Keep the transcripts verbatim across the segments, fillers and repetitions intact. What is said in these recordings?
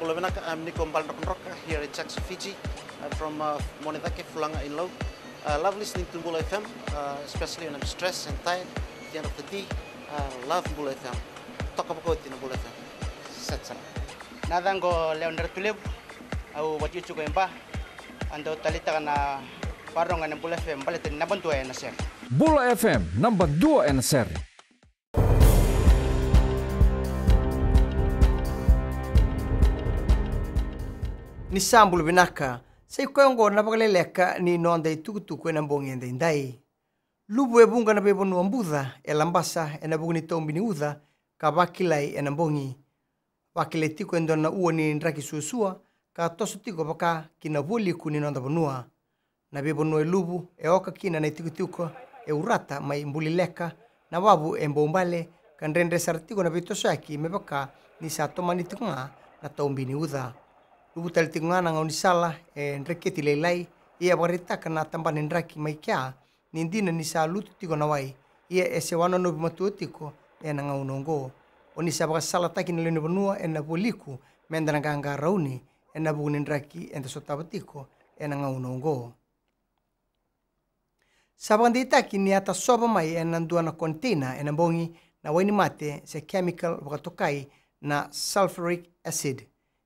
Bula vinaka, I'm Niko Baledrokadroka here in Jackson, Fiji. I'm from uh, Monedake, Fulaga in Lau. I love listening to Bula F M, uh, especially when I'm stressed and tired at the end of the day. I love Bula F M. Toka vakauti na Bula F M. Set sara. Na yacaqu o Lewa ni Ratulevu, au vakaitikotiko e Ba. Au dau taleitaka na vakarorogo ena Bula F M baleta ni naba dua ena sere. Bula F M, naba dua ena sere. Ni sa bula vinaka, sa i koya oqo na vakaleleka ni noda itukutuku ena bogi edaidai. Luvu e vuqa na veivanua buca e Labasa ena vuku ni taubi ni uca ka vakilai ena bogi. Vakilai tiko e dua na ua ni draki suasua ka toso tiko vaka ki na vualiku ni noda vanua. Na veivanua e luvu e oka kina na itikotiko e Urata mai Bulileka, na wavu e Boubale, ka dredre sara tiko na veitosoyaki me vaka ni sa tomani tiko ga na taubi ni uca. Luvu tale tiko ga na gaunisala e dreketi lailai, ia e vakaraitaka na tabana ni draki mai kea ni dina ni sa lutu tiko na wai, ia e sewa nonovi matua tiko ena gauna oqo. O ni sa vakasalataki na lewe ni vanua ena vualiku meda na qaqarauni ena vuku ni draki eda sotava tiko ena gauna oqo. Sa vakadeitaki ni a tasova mai ena dua na container ena bogi na wainimate se chemical vakatokai na sulfuric acid.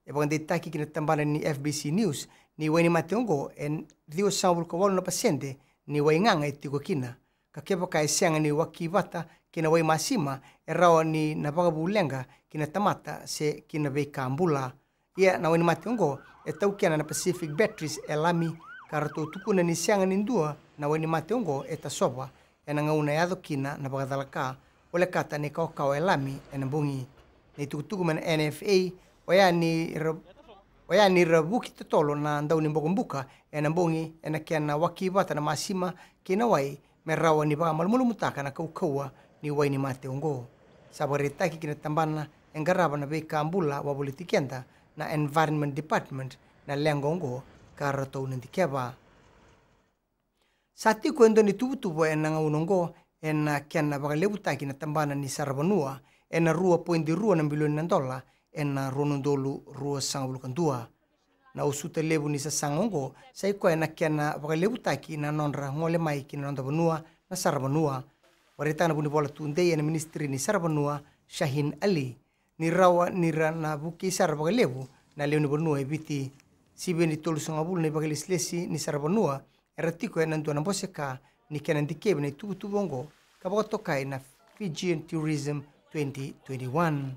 E vakadeitaki ki na tabana ni F B C News ni wainimate oqo e ciwasagavulu ka walu na pasede ni wai gaga e tiko kina. Ka kevaka e sega ni waki vata kei na wai masima, e rawa ni na vakavu leqa ki na tamata se ki na veika bula. Ia na wainimate oqo e taukena na Pacific Batteries e Lami, ka ratou tukuna ni sega ni dua na wainimate oqo e tasova ena gauna e yaco kina na vakacalaka, volekata na ikawakawa e Lami ena bogi. Na itukutuku mai na N F A oya ni ra, oya ni ra vuki totolo na dau ni bokobuka ena bogi ena kena waki vata na masima kei na wai me rawa ni vakamalumalumutaka na kaukauwa ni wainimate oqo. Sa vakaraitaki ki na tabana e qarava na veika bula wavoliti keda na Environment Department na leqa oqo ka ratou na dikeva. Sa tiko e dua na ituvatuva ena gauna oqo ena kena vakalevutaki na tabana ni saravanua ena rua poidi rua na bilioni na dola ena rua na udolu ruasagavulu ka dua. Na usuta levu ni sasaga oqo sa i koya na kena vakalevutaki na nodra gole mai ki na noda vanua na saravanua. Vakaraitaka na vunivola tudei ena ministry ni saravanua, Shaheen Ali, ni rawa ni ra na vukei sara vakalevu na lewe ni vanua e Viti. Sivia ni tolusagavulu na ivakalesilesi ni saravanua era tiko ena dua na bose ka ni kena dikevi na ituvatuva oqo ka vakatokai na Fijian Tourism twenty twenty-one.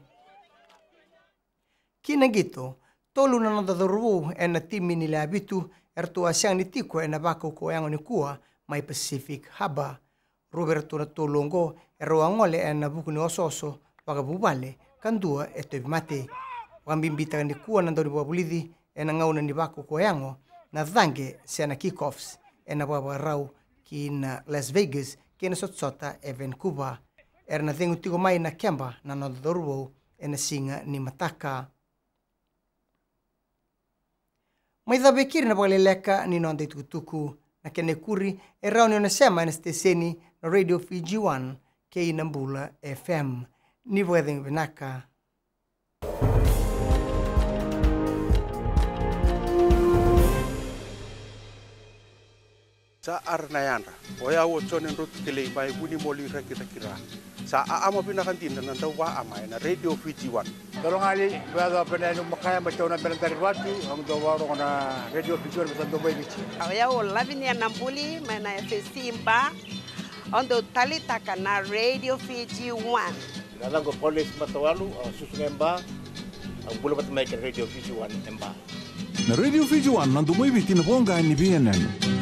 Ki na qito, tolu na noda cauravou ena timi ni Leavitu eratou a sega ni tiko ena vakaukauwa yago nikua mai Pacific Harbour. Rua vei iratou na tolu oqo erau a gole ena vuku ni osooso vakavuvale ka dua e tauvimate. Vakabibitaka nikua na daunivakavulici ena gauna ni vakaukauwa yago na caqe se na kick-offs ena vakavakarau ki na Las Vegas kei na sotasota e Vancouver. Era na cegu tiko mai na keba na noda cauravou ena siga ni mataka. Mai cava e keri na vakaleleka ni noda itukutuku. Na kena ikuri e rawa ni o na sema ena siteseni na Radio Fiji One kei na Bula F M. Ni vakacegu vinaka. Sa ara na yadra. O yau o Jone Drotukelei mai Vunimoli, Rakiraki, Ra. Sa aama vinaka dina na dauvaama ena Radio Fiji One. Dologali, vayacava penai nu makaya mai tauna bela dari vatu, au dau vakarorogo na Radio Fiji One, me sa dau mai Viti. O yau o Lavinia Nabuli mai na F S C Ba, au dau taleitaka na Radio Fiji One. Na yacaqu o Paulesi Matawalu, au susu ga e Ba, au bula vata mai kei na Radio Fiji One e Ba. Na Radio Fiji One, na domo i Viti, na voqa ni veiyanuyanu.